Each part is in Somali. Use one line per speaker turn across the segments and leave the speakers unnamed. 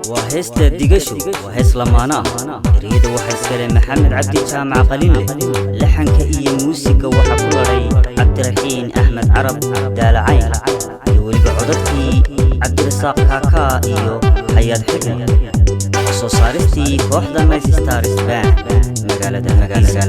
Waa heesta Digasho, waa hees lamaana ah. Ereyada waxaa iskale Maxamed Cabdi Jaamac Qalinleh, laxanka iyo muusiga waxaa ku ladhay Cabdiraxiin Axmed Carab Daalacayn, iyo weliba codadkii Cabdirasaaq Kaakaa iyo Xayaad Xigma. Soo saaristii kooxda Nice Stars Band, magaalada Hargeysa.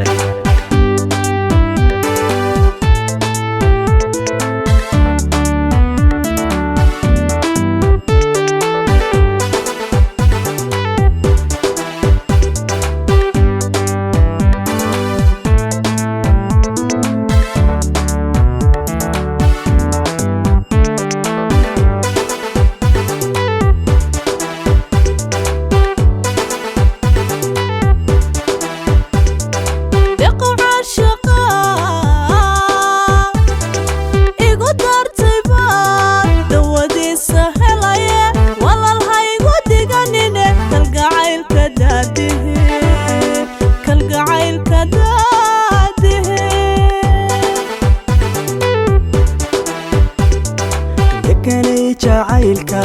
Deganay jacaylka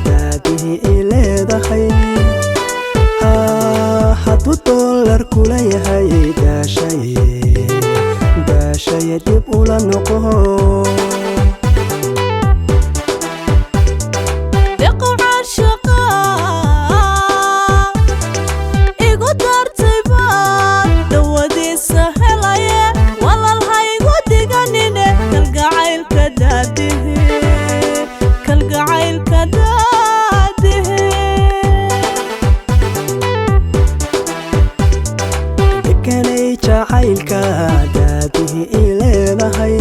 daadihii i leedahay, hadduu dollar kula yahay, daashaye daashaye, dib ula noqo. Deganay jacaylka daadihii i leedahay,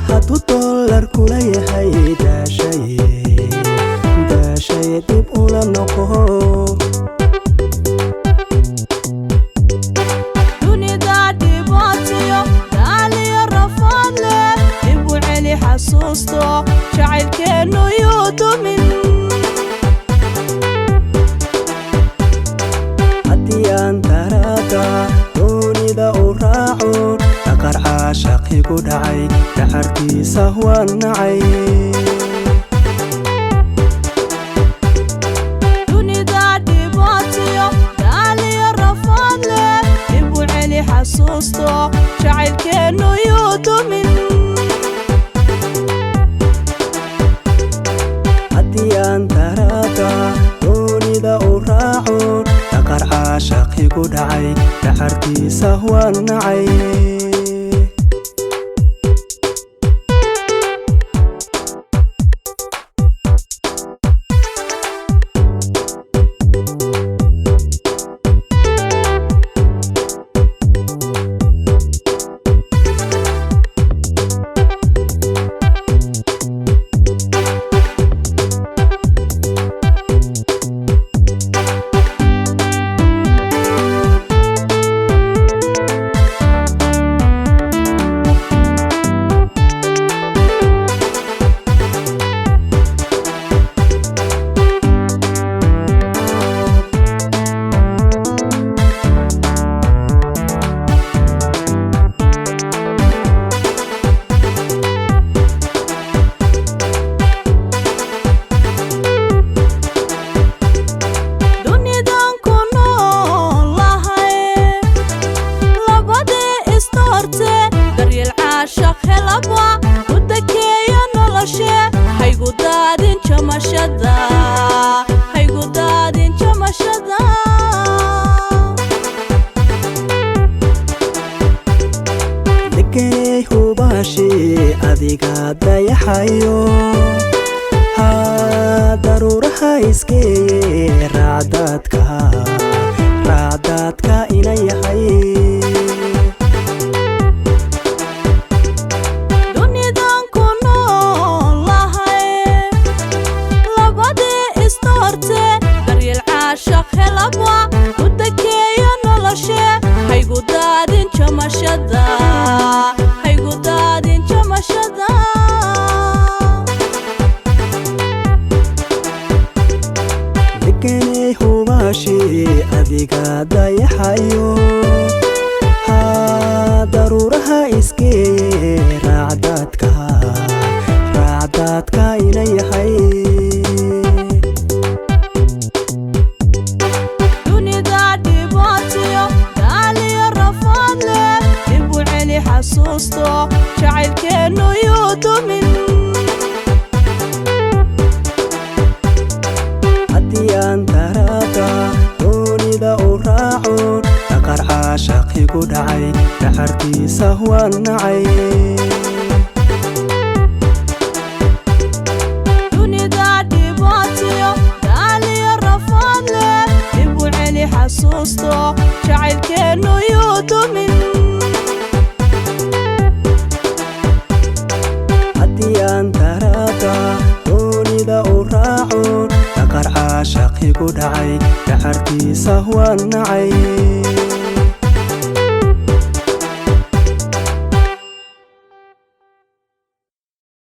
hadduu dollar kula yahay, daashaye daashaye, dib ula noqo.
Dunida dhibaatiyo daaliyo rafaad leh, dib u celi xasuusto, jacaylkeennu yuu dumin.
Haddii aan daraada doonida u raaco, dhaqar caashaqigu dhacay, dacartiisa waan nacay.
Dunida dhibaatiyo daaliyo rafaad leh, dib u celi xasuusto, jacaylkeennu yuu dumin.
Haddii aan daraada doonida u raaco, dhaqar caashaqigu dhacay, dacartiisa waan nacay.
Dunidan ku noolahay labadii isdoorte, daryeel caashaq helaba ku dakeeya noloshe. Haygu daadin jamashada, haygu daadin jamashada.
Deganay hubaashii adiga dayaxayo, daruuraha iskeeye, raacdaadka raacdaadka ina yahay.
Dunidan ku noolahay labadii isdoorte, daryeel caashaq helaba ku dakeeya noloshe. Haygu daadin jamashada, haygu daadin jamashada.
Deganay hubaashii adiga dayaxayo. Ku dhacay dacartiisa waan nacay.